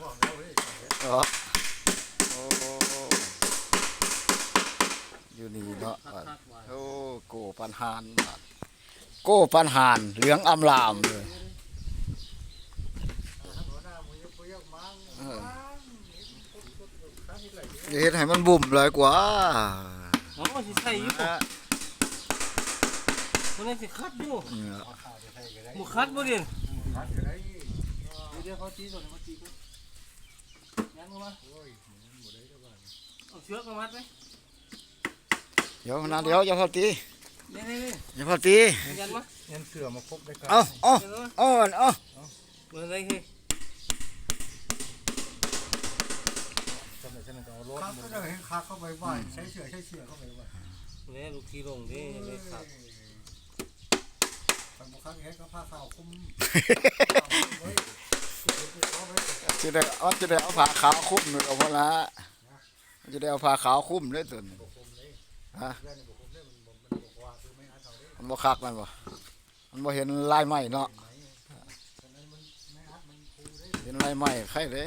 ເນາະ ໂອ້ ຢູ່ນີ້ເນາະ ໂອ້ ໂກ້ປານຫ່ານ ໂກ້ປານຫ່ານ ເຫຼືອງອຳລາມເລີຍ ເອີ ຢ່າເຮັດໃຫ້ມັນບຸ້ມຫຼາຍກວ່າ ເອົາ ຊິໃສ່ຢູ່ ມັນຍັງຊິຂັດຢູ່ ເອີ ບໍ່ຂັດບໍ່ເດັ່ນ ດຽວເຂົາຕີກ່ອນ ເຂົາຕີກ່ອນ ຍັນເຂົ້າມາ ເອົາເຊືອກມາມັດໄວ້ ດຽວນະ ດຽວ ຢ່າເຝົ້າຕີ ນີ້ໆໆ ຢ່າເຝົ້າຕີ ຍັນມາ ຍັນເສື້ອມາຄົບໄດ້ ເອົາ ເອົາ ເອົາ ເອົາ ເອົາ ເບິ່ງໄດ້ເຮີ້ຍ ຈຳໄດ້ ຈຳໄດ້ກໍເອົາໂລດ ຄັກກໍໄດ້ ຄັກເຂົ້າໄປ ອືມ ໃສ່ເສື້ອ ໃສ່ເສື້ອເຂົ້າໄປ ແມ່ນລູກທີ່ລົງເດ້ ຍັງໄດ້ຄັກ ຄັນບໍ່ຄັກເຮັດກໍຜ້າຂາວຄຸມ ຊິໄດ້ ເອົາ ຊິໄດ້ເອົາຜ້າຂາວຄຸມນີ້ກໍພໍລະ ຊິໄດ້ເອົາຜ້າຂາວຄຸມເດ້ຕົວນີ້ ຮະ ມັນບໍ່ຄັກແມ່ນບໍ່? ມັນບໍ່ເຫັນລາຍໄມ້ເນາະ ເຫັນລາຍໄມ້ໄຄເດ້